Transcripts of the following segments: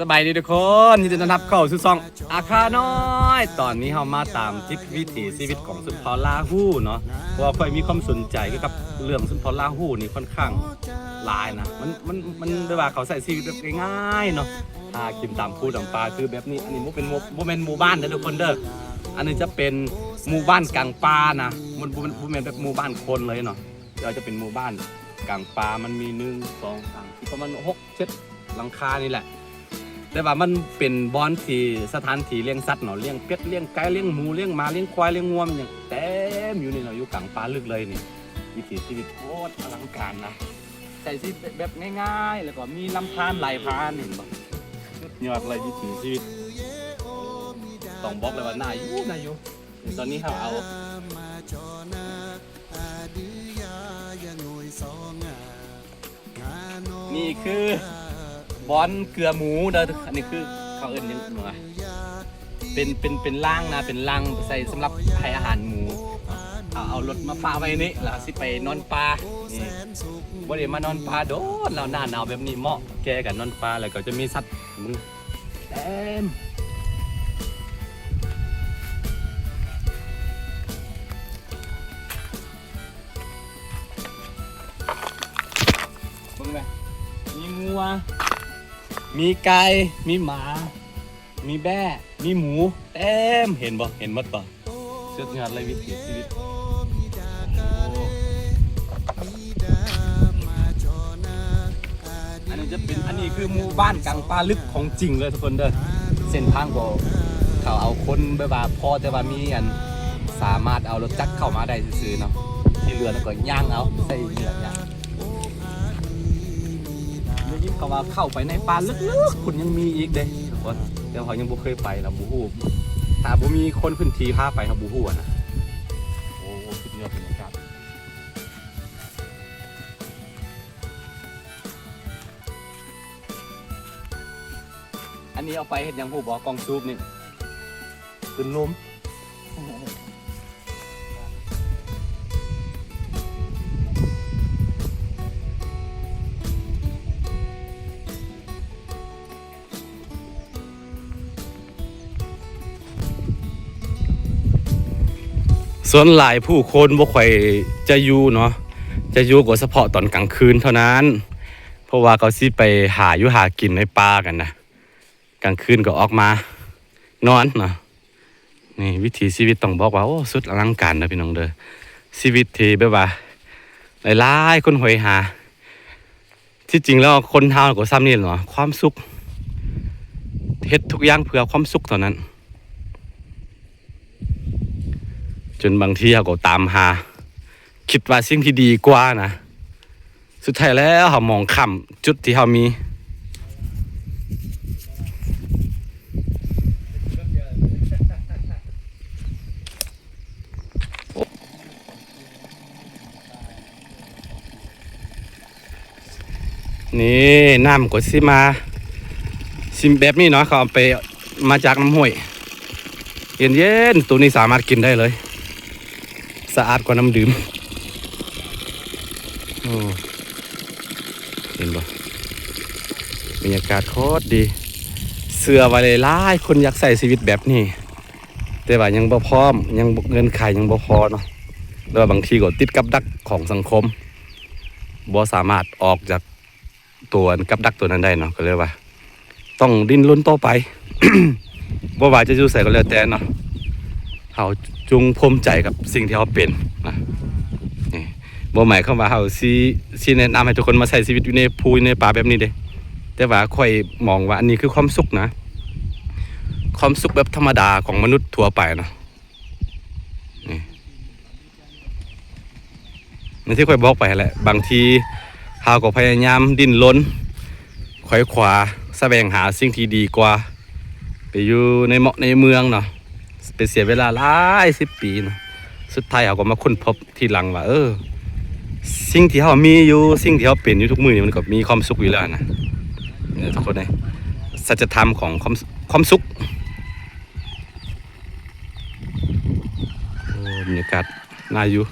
ສະບາຍດີທຸກຄົນ ຍິນດີຕ້ອນຮັບເຂົ້າສູ່ຊ່ອງອາຄານ້ອຍ. ຕອນນີ້ເຮົາມາຕາມຕິດວິຖີຊີວິດຂອງຊົນເຜົ່າລາຫູເນາະ ເພາະວ່າຂ້ອຍມີຄວາມສົນໃຈກ່ຽວກັບເລື່ອງຊົນເຜົ່າລາຫູນີ້ຄ່ອນຂ້າງຫຼາຍນະ. ມັນ ມັນ ມັນແບບວ່າເຂົາໃຊ້ຊີວິດແບບງ່າຍໆເນາະ ຫາກິນຕາມພູຕາມປ່າຄືແບບນີ້. ອັນນີ້ບໍ່ເປັນ ບໍ່ແມ່ນໝູ່ບ້ານເດີທຸກຄົນເດີ ອັນນີ້ຈະເປັນໝູ່ບ້ານກາງປ່ານະ ມັນບໍ່ແມ່ນ ບໍ່ແມ່ນແບບໝູ່ບ້ານຄົນເລີຍເນາະ. ດຽວຈະເປັນໝູ່ບ້ານກາງປ່າ ມັນມີໜຶ່ງ ສອງ ສາມ ສີ່ ປະມານຫົກ ເຈັດຫຼັງຄານີ້ແຫຼະ. ແຕ່ວ່າມັນເປັນບ່ອນທີ່ ສະຖານທີ່ລ້ຽງສັດເນາະ ລ້ຽງເປັດ ລ້ຽງໄກ່ ລ້ຽງໝູ ລ້ຽງໝາ ລ້ຽງຄວາຍ ລ້ຽງງົວ ມັນຫຍັງເຕັມຢູ່ນີ້ເນາະ ຢູ່ກາງປ່າລຶກເລີຍນີ້. ວິຖີຊີວິດໂຄດອະລັງການນະ ໃຊ້ຊີວິດແບບງ່າຍໆ ແລ້ວກໍມີລຳທານໄຫຼຜ່ານ ເຫັນບໍ່? ສຸດຍອດເລີຍວິຖີຊີວິດ ຕ້ອງບອກເລີຍວ່າໜ້າຢູ່ ໜ້າຢູ່. ຕອນນີ້ເຮົາເອົາ ນີ້ຄືບ່ອນເກືອໝູເດີ. ອັນນີ້ຄືເຂົາເອີ້ນຫຍັງວະ? ເປັນ ເປັນ ເປັນລາງນະ ເປັນລາງໃສ່ສຳລັບໃຫ້ອາຫານໝູ. ເຮົາເອົາລົດມາປະໄວ້ນີ້ ແລ້ວເຮົາຊິໄປນອນປ່ານີ້. ບໍ່ໄດ້ມານອນປ່າດົນແລ້ວ ໜ້າໜາວແບບນີ້ເໝາະແກ່ການນອນປ່າ ແລ້ວກໍຈະມີສັດ ເບິ່ງ ເຕັມ ເບິ່ງແມະ ມີງົວ ມີໄກ່ ມີໝາ ມີແບ້ ມີໝູ ເຕັມ ເຫັນບໍ່? ເຫັນໝົດບໍ່? ສຸດຍອດເລີຍວິຖີຊີວິດ. ໂອ້ ອັນນີ້ຈະເປັນ ອັນນີ້ຄືໝູ່ບ້ານກາງປ່າລຶກຂອງຈິງເລີຍທຸກຄົນເດີ. ເສັ້ນທາງກໍເຂົາເອົາຄົນແບບວ່າພໍແຕ່ວ່າມີອັນ ສາມາດເອົາລົດຈັກເຂົ້າມາໄດ້ຊື່ໆເນາະ ທີ່ເຫຼືອແລ້ວກໍຍ່າງເອົາ ໃຊ້ນີ້ລະຍ່າງ. ໄດ້ຍິນເຂົາວ່າເຂົ້າໄປໃນປ່າເລິກໆພຸ້ນຍັງມີອີກເດ້ ແຕ່ເຮົາຍັງບໍ່ເຄີຍໄປລະບໍ່ຮູ້. ຖ້າບໍ່ມີຄົນພື້ນທີ່ພາໄປເຮົາບໍ່ຮູ້ນະ. ໂອ້ ສຸດຍອດບັນຍາກາດ. ອັນນີ້ເອົາໄປເຮັດຫຍັງຮູ້ບໍ່? ກ້ອງສູບນີ້ ຂຶ້ນລົມ. ສ່ວນຫຼາຍຜູ້ຄົນບໍ່ຄ່ອຍຈະຢູ່ເນາະ ຈະຢູ່ກໍສະເພາະຕອນກາງຄືນເທົ່ານັ້ນ ເພາະວ່າເຂົາຊິໄປຫາຢູ່ຫາກິນໃນປ່າກັນນະ. ກາງຄືນກໍອອກມານອນເນາະ. ນີ້ວິຖີຊີວິດຕ້ອງບອກວ່າ ໂອ້ ສຸດອະລັງການເດີພີ່ນ້ອງເດີ. ຊີວິດທີ່ແບບວ່າຫຼາຍໆຄົນໂຫຍຫາ. ທີ່ຈິງແລ້ວຄົນເຮົາກໍຊ່ຳນີ້ແຫຼະເນາະ ຄວາມສຸກ ເຮັດທຸກຢ່າງເພື່ອຄວາມສຸກເທົ່ານັ້ນ. ຈົນບາງທີເຮົາກໍຕາມຫາ ຄິດວ່າສິ່ງທີ່ດີກວ່ານະ ສຸດທ້າຍແລ້ວເຮົາມອງຂ້າມຈຸດທີ່ເຮົາມີ. ນີ້ ນ້ຳກໍຊິມາ ຊິແບບນີ້ເນາະ ເຂົາເອົາໄປ ມາຈາກນ້ຳຫ້ວຍ ເຢັນໆ. ໂຕນີ້ສາມາດກິນໄດ້ເລີຍ ສະອາດກວ່ານ້ຳດື່ມ. ໂອ້ ເຫັນບໍ່ ບັນຍາກາດໂຄດດີ. ເຊື່ອວ່າຫຼາຍໆຄົນຢາກໃຊ້ຊີວິດແບບນີ້ ແຕ່ວ່າຍັງບໍ່ພ້ອມ ຍັງ ເງື່ອນໄຂຍັງບໍ່ພໍເນາະ ແລ້ວບາງທີກໍຕິດກັບດັກຂອງສັງຄົມ ບໍ່ສາມາດອອກຈາກຕົວກັບດັກຕົວນັ້ນໄດ້ເນາະ ກໍເລີຍວ່າຕ້ອງດີ້ນລົນຕໍ່ໄປ. ບໍ່ວ່າຈະຢູ່ໃສກໍແລ້ວແຕ່ເນາະ ເຮົາຈົ່ງພູມໃຈກັບສິ່ງທີ່ເຮົາເປັນນະ. ນີ້ ບໍ່ໝາຍຄວາມວ່າເຮົາຊິ ຊິແນະນຳໃຫ້ທຸກຄົນມາໃຊ້ຊີວິດຢູ່ໃນພູຢູ່ໃນປ່າແບບນີ້ເດ້ ແຕ່ວ່າຂ້ອຍມອງວ່າອັນນີ້ຄືຄວາມສຸກນະ ຄວາມສຸກແບບທຳມະດາຂອງມະນຸດທົ່ວໄປນະ. ນີ້ ຢ່າງທີ່ຂ້ອຍບອກໄປຫັ້ນແຫຼະ ບາງທີເຮົາກໍພະຍາຍາມດີ້ນລົນ ໄຂວ່ຄວ້າ ສະແຫວງຫາສິ່ງທີ່ດີກວ່າ ໄປຢູ່ໃນເມາະໃນເມືອງເນາະ. ໄປເສຍເວລາຫຼາຍສິບປີນະ. ສຸດທ້າຍເຮົາກໍມາຄົ້ນພົບທີຫຼັງວ່າ ເອີ ສິ່ງທີ່ເຮົາມີຢູ່ ສິ່ງທີ່ເຮົາເປັນຢູ່ທຸກມື້ນີ້ ມັນກໍມີຄວາມສຸກຢູ່ແລ້ວນະ. ເອີ ທຸກຄົນເອີຍ ສັດຈະທຳຂອງຄວາມ ຄວາມສຸກ. ໂອ້ ບັນຍາກາດໜ້າຢູ່.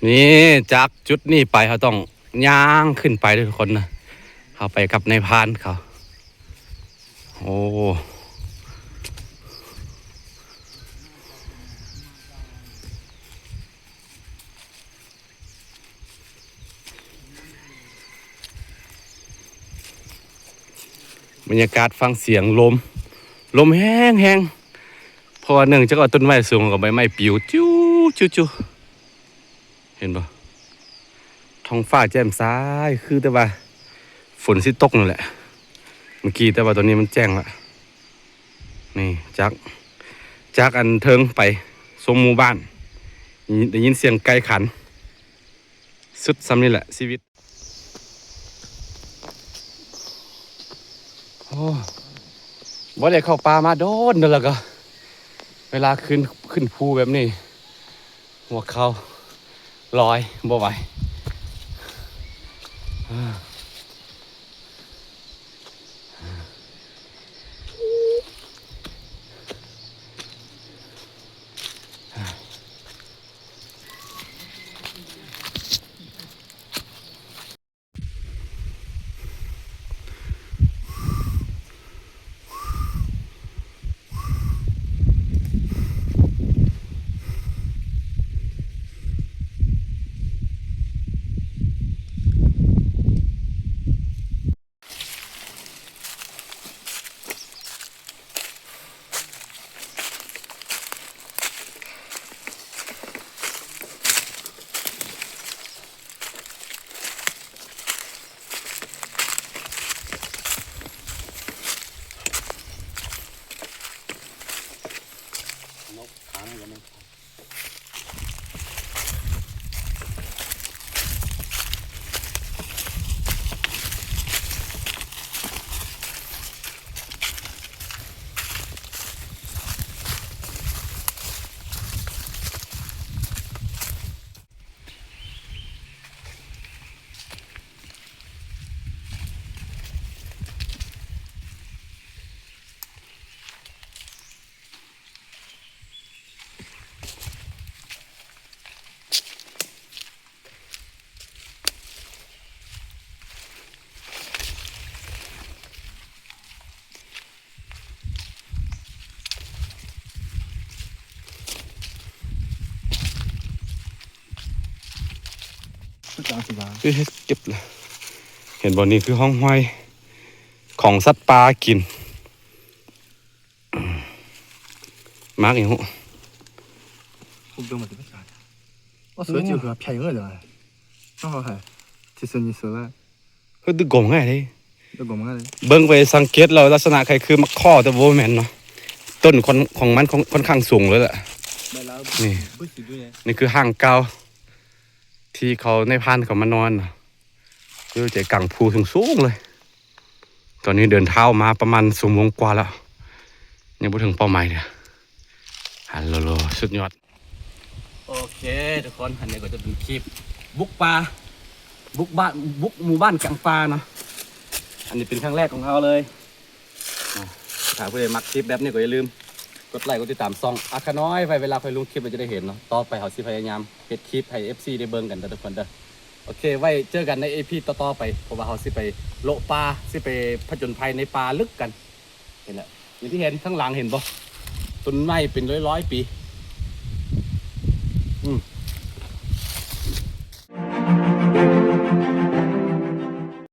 ນີ້ ຈາກຈຸດນີ້ໄປ ເຮົາຕ້ອງຍ່າງຂຶ້ນໄປເດີທຸກຄົນນະ. ເຮົາໄປກັບນາຍພານເຂົາ. ໂອ້ ບັນຍາກາດຟັງສຽງລົມ ລົມແຮງໆ ເພາະວ່າເນື່ອງຈາກວ່າຕົ້ນໄມ້ສູງ ກໍໃບໄມ້ປິວ ເຫັນບໍ່? ທ້ອງຟ້າແຈ່ມໃສ ຄືແຕ່ວ່າຝົນຊິຕົກນັ້ນແຫຼະເມື່ອກີ້ ແຕ່ວ່າຕອນນີ້ມັນແຈ້ງລະ. ນີ້ ຈາກ ຈາກອັນເທິງໄປຊົມໝູ່ບ້ານ ໄດ້ຍິນສຽງໄກ່ຂັນ. ສຸດສ່ຳນີ້ແຫຼະຊີວິດ. ໂອ້ ບໍ່ໄດ້ເຂົ້າປ່າມາດົນແລ້ວ ແລ້ວກໍເວລາຂຶ້ນ ຂຶ້ນພູແບບນີ້ ຫົວເຂົ່າລອຍບໍ່ໄຫວ. ຈາງຊິວ່າ ຄືເຮັດເກັບລະ ເຫັນບໍ່? ນີ້ຄືຮ່ອງຮອຍຂອງສັດປ່າກິນ. ໝາກຫຍັງຮູ້? ອາ ສວຍຈິວຄືພຽເອີເດີ ເຮົາໃຫ້ທິສນີໂຊລາ ເຮີ ດຶກກົມງ່າຍເດ້ ດຶກກົມງ່າຍເດ້ ເບິ່ງໄປສັງເກດແລ້ວ ລັກສະນະຄ້າຍຄືໝາກຂໍ້ ແຕ່ບໍ່ແມ່ນເນາະ ຕົ້ນຂອງ ຂອງມັນ ຂ້ອນຂ້າງສູງເລີຍແຫຼະ. ນີ້ ນີ້ຄືຮ່າງກ່າວທີ່ເຂົາ ນາຍພານເຂົາມານອນ ຢູ່ໃຈກາງພູສູງໆເລີຍ. ຕອນນີ້ເດີນເທົ້າມາປະມານຊົ່ວໂມງກວ່າແລ້ວ ຍັງບໍ່ເຖິງເປົ້າໝາຍເທື່ອ. ຮັນໂຫຼ ສຸດຍອດ. ໂອເຄທຸກຄົນ ອັນນີ້ກໍຈະເປັນຄລິບບຸກປ່າ ບຸກບ້ານ ບຸກໝູ່ບ້ານກາງປ່າເນາະ. ອັນນີ້ເປັນຄັ້ງແລກຂອງເຮົາເລີຍ. ອາ ຖ້າຜູ້ໃດມັກຄລິບແບບນີ້ກໍຢ່າລືມກົດໄລ້ກົດຕິດຕາມຊ່ອງອາຄານ້ອຍໄວ້ ເວລາຂ້ອຍລົງຄລິບກໍຈະໄດ້ເຫັນເນາະ. ຕໍ່ໄປເຮົາຊິພະຍາຍາມເຮັດຄລິບໃຫ້ເອັຟຊີໄດ້ເບິ່ງກັນເດີທຸກຄົນເດີ. ໂອເຄ ໄວ້ເຈີກັນໃນອີພີຕໍ່ໆໄປ ເພາະວ່າເຮົາຊິໄປໂລະປ່າ ຊິໄປຜະຈົນໄພໃນປ່າເລິກກັນ. ເຫັນແລ້ວ ຢ່າງທີ່ເຫັນທາງຫຼັງ ເຫັນບໍ່? ຕົ້ນໄມ້ເປັນຮ້ອຍໆປີ. ອືມ